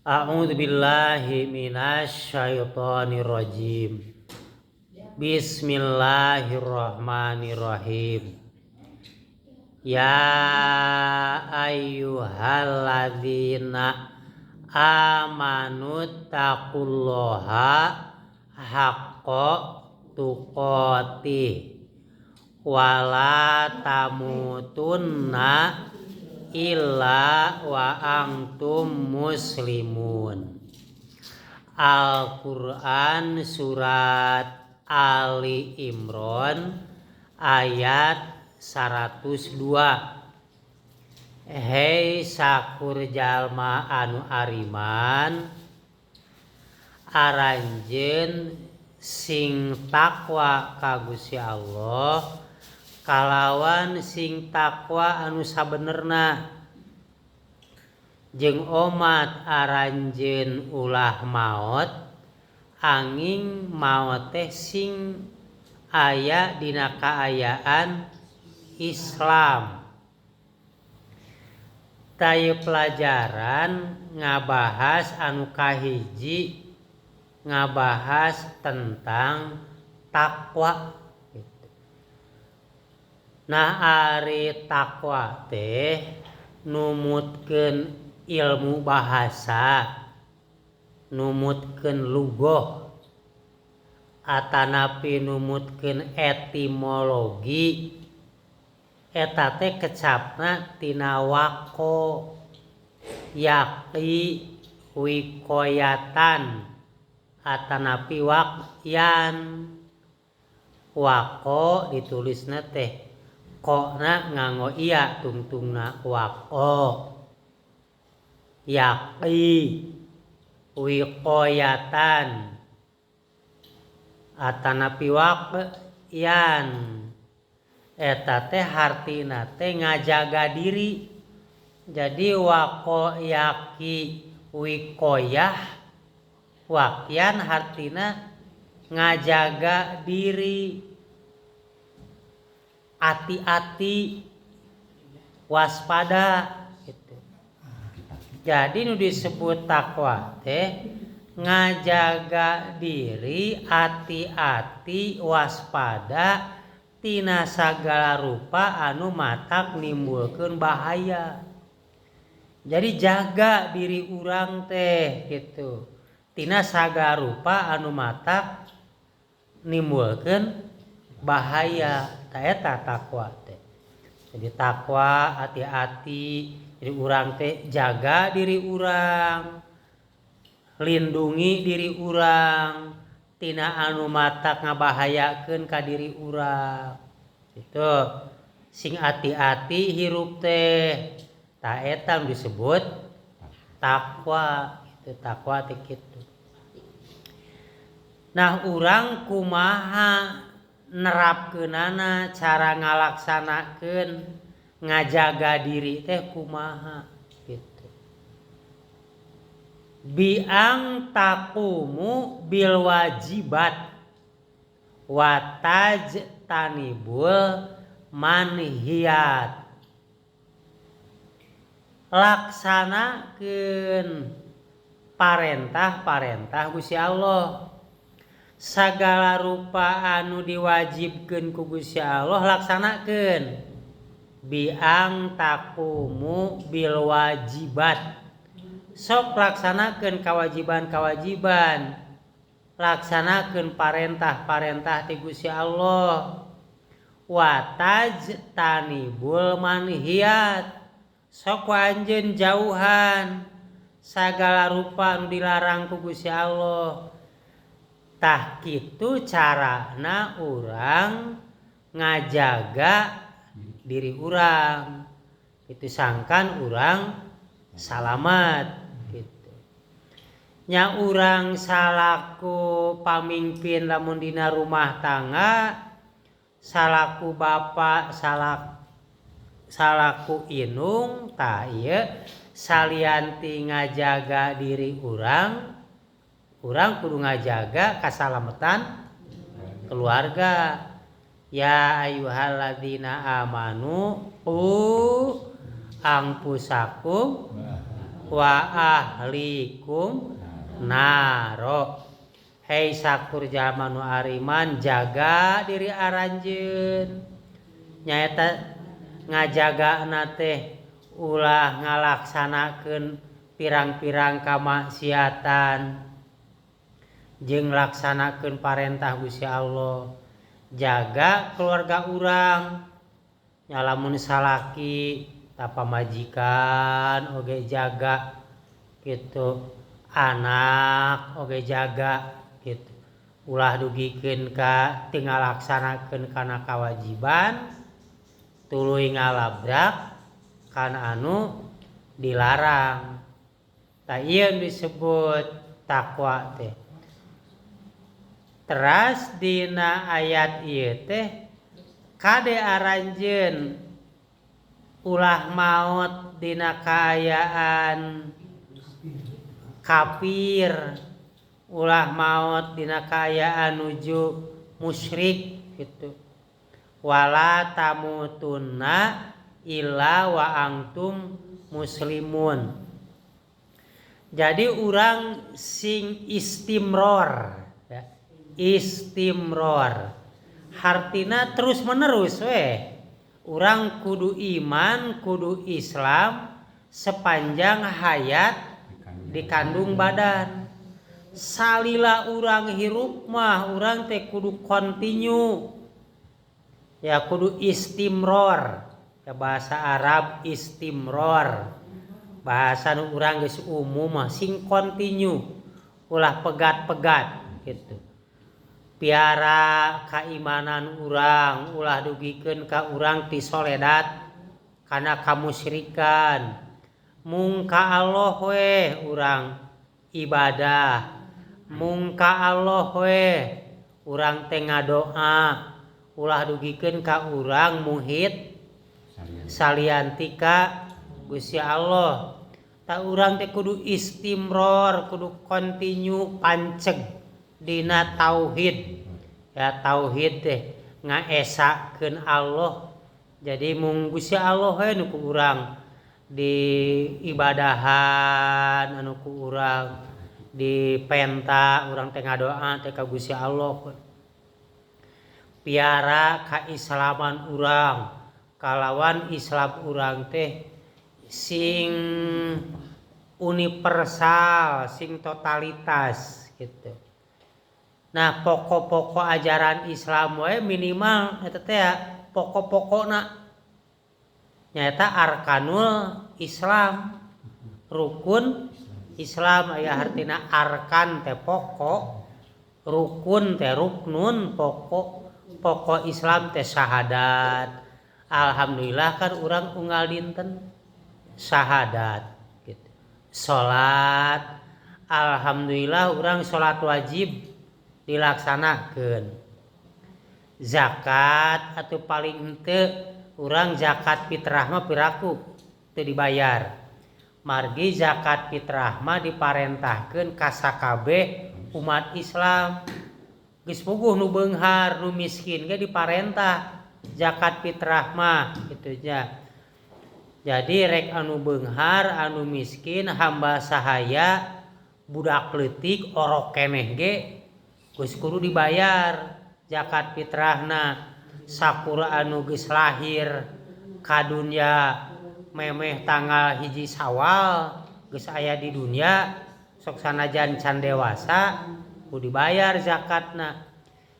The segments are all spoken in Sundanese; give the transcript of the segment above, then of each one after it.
A'udzu billahi minasyaitonir rajim. Bismillahirrahmanirrahim. Ya ayyuhalladzina amanu taqullaha haqqa tuqatih wala tamutunna illa wa antum muslimun. Al-Quran surat Ali Imran ayat 102. Hei sakur jalma anu ariman, aranjeun sing takwa ka Gusti Allah kalawan sing takwa anu sabenerna, jeung omat aranjeun ulah maot anging maot teh sing aya dina kaayaan Islam. Tayu pelajaran ngabahas anu kahiji, ngabahas tentang takwa. Nah, ari takwa teh numutkeun ilmu bahasa, numutkeun lugoh, atanapi numutkeun etimologi, eta teh kecapna tina wako yaqi wikoyatan atanapi waqyan. Wako ditulisna teh kokna nganggo iya tungtungna wako yaqi wikoyatan atanapi waqyan. Eta teh hartina teh ngajaga diri. Jadi wako yaqi wikoyah waqyan hartina ngajaga diri, hati-hati, waspada gitu. Jadi nu disebut takwa teh ngajaga diri, hati-hati, waspada tina sagala rupa anu matak nimbulkeun bahaya. Jadi jaga diri urang teh gitu. Tina sagala rupa anu matak nimbulkeun bahaya. Ta eta takwa teh. Jadi takwa hati-hati, jadi urang teh jaga diri urang, lindungi diri urang tina anu matak ngabahayakeun ka diri urang. Itu sing hati-hati hirup teh. Ta eta disebut takwa. Itu takwa teh kitu. Nah, urang kumaha nerapkeunana, cara ngalaksanakeun ngajaga diri teh kumaha gitu. Biang taqumu bil wajibat wa tajtanibul manhiyat. Laksanakeun parentah-parentah Gusti Allah. Sagala rupa anu diwajibkeun ku Gusti Allah laksanakeun. Biang taqumu bil wajibat. Sok laksanakeun kewajiban-kewajiban, laksanakeun parentah-parentah ti Gusti Allah. Wa tajtanibul manhiyat. Sok anjeun jauhan sagala rupa anu dilarang ku Gusti Allah. Tah kitu carana urang ngajaga diri urang. Itu sangkan urang salamat gitu. Nya urang salaku pamimpin lamun dina rumah tangga, salaku bapak, salaku inung, tah ieu salianti ngajaga diri urang, urang kudu ngajaga kasalamatan keluarga. Ya ayyuhalladzina amanu qu anfusakum wa ahlikum naro. Hei sakur jalma nu ariman, jaga diri aranjeun, nyaeta ngajagana teh ulah ngalaksanakeun pirang-pirang kamaksiatan jeung laksanakeun parentah Gusti Allah. Jaga keluarga urang nya, lamun salaki tah pamajikan oge jaga gitu, anak oge jaga gitu, ulah dugikeun ka teu ngalaksanakeun kana kawajiban tuluy ngalabrak kana anu dilarang. Tah, ieu disebut takwa teh. Teras dina ayat ieu teh, kade aranjeun ulah maot dina kaayaan kafir, ulah maot dina kaayaan nuju musyrik gitu. Wala tamutunna illa wa antum muslimun. Jadi urang sing istimror ya. Istimror hartina terus menerus weh, urang kudu iman, kudu Islam sepanjang hayat dikandung badan. Salila urang hirup mah urang teh kudu continue ya, kudu istimror ya. Bahasa Arab istimror, bahasa nu urang geus umum mah sing continue, ulah pegat-pegat gitu. Piara keimanan urang, ulah dugikeun ka urang tisoledat kana kamusyrikan. Mung ka Allah weh urang ibadah, mung ka Allah weh urang teh ngadoa, ulah dugikeun ka urang muhit salian ti ka Gusti Allah. Tah, urang teh kudu istimror, kudu continue panceg dina tauhid ya. Tauhid teh ngaesakeun Allah, jadi mung Gusti Allah we nu ku urang di ibadahan, anu ku urang dipenta, urang teh ngadoa teh ka Gusti Allah. Piara kaislaman urang, kalawan Islam urang teh sing universal, sing totalitas gitu. Nah, pokok-pokok ajaran Islam we minimal eta teh ya, pokok-pokokna nyaeta arkanul Islam, rukun Islam aya. Hartina arkan teh pokok, rukun teh ruknun, pokok. Pokok Islam teh syahadat. Alhamdulillah kan urang unggal dinten syahadat gitu. Salat, alhamdulillah urang salat wajib dilaksanakeun. Zakat atau paling henteu urang zakat fitrah mah piraku teu dibayar, margi zakat fitrah mah diparentahkeun ka sakabeh umat Islam. Geus puguh nu beunghar, nu miskin ge diparentah zakat fitrah mah gitu nya. Jadi rek anu beunghar, anu miskin, hamba sahaya, budak leutik, orok keneh ge geus kudu dibayar zakat fitrahna. Sakur anu geus lahir ka dunya memeh tanggal 1 Syawal, geus aya di dunya, sok sanajan can dewasa kudu dibayar zakatna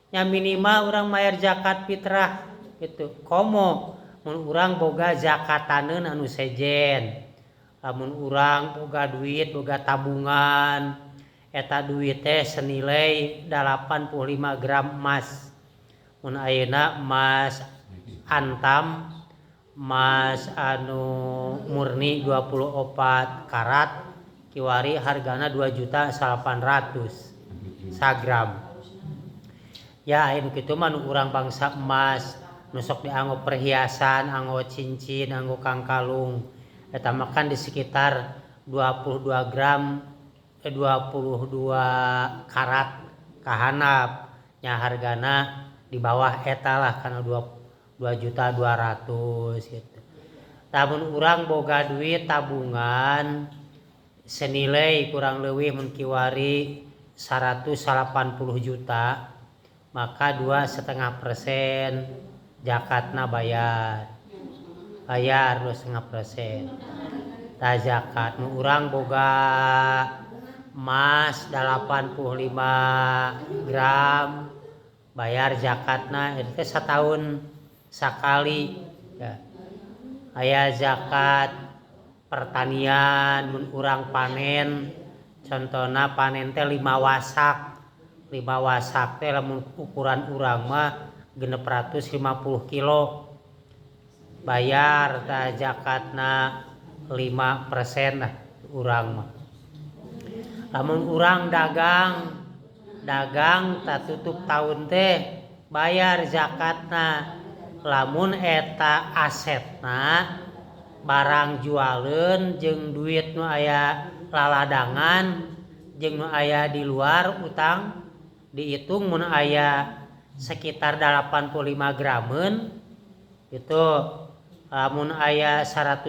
nya. Minimal urang mayar zakat fitrah gitu, komo mun urang boga zakataneun anu sejen. Lamun urang boga duit, boga tabungan, eta duit teh senilai 85 gram emas. Mun ayeuna emas Antam, emas anu murni 24 karat kiwari hargana 2 juta 800 sagram ya. Anu kitu mah nu urang bangsa emas nu sok dianggo perhiasan, anggo cincin, anggo kangkalung, eta mah kan di sekitar 22 gram, 22 karat kahandap nya. Hargana di bawah eta lah, karena 2 juta 200 gitu. Lamun urang boga duit tabungan Senilai kurang lebih mun kiwari 180 juta, maka 2,5% zakatna bayar, bayar 2,5% tah zakat. Nu urang boga emas 85 gram, bayar zakatna itu teh satahun sakali ya. Aya zakat pertanian, mun urang panen, contohna panen teh 5 wasak. 5 wasak teh lamun ukuran urang mah 650 kilo, bayar tah zakatna 5% lah urang mah. Lamun urang dagang, dagang tak tutup tahun teh bayar zakatna, lamun eta asetna barang jualeun jeung duit nu aya laladangan jeung nu aya di luar utang, dihitung mun aya sekitar 85 gramen itu, lamun aya 180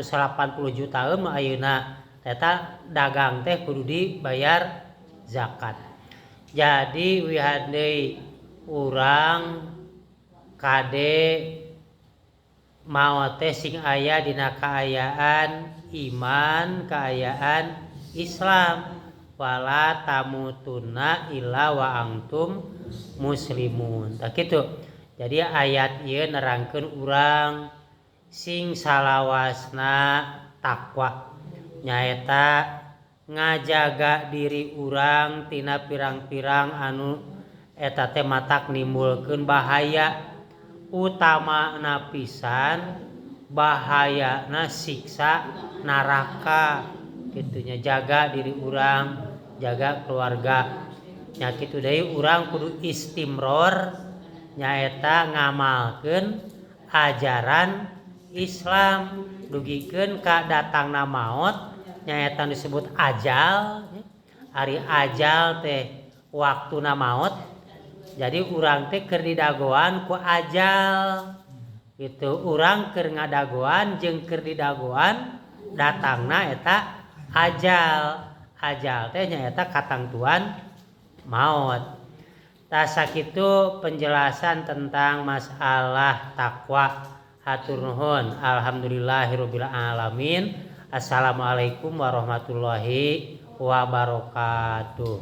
juta mah ayeuna eta dagang teh kudu dibayar zakat. Jadi wihan deui, urang kade maot teh sing aya dina kaayaan iman, kaayaan Islam. Wala tamutunna illa wa antum muslimun. Tah kitu. Jadi ayat ieu nerangkeun urang sing salawasna takwa, nyaeta ngajaga diri urang tina pirang-pirang anu eta teh matak nimbulkeun bahaya, utamana pisan bahayana siksa neraka kitu nya. Jaga diri urang, jaga keluarga nya. Kitu deui, urang kudu istimror, nyaeta ngamalkeun ajaran Islam dugikeun ka datangna maot, nyaeta disebut ajal. Ari ajal teh waktuna maot. Jadi urang teh keur didagoan ku ajal gitu, urang keur ngadagoan jeung keur didagoan, datangna eta ajal. Ajal teh nyaeta katangtuan maot. Tah, sakitu penjelasan tentang masalah takwa. Hatur nuhun. Alhamdulillahirabbil alamin. Assalamualaikum warahmatullahi wabarakatuh.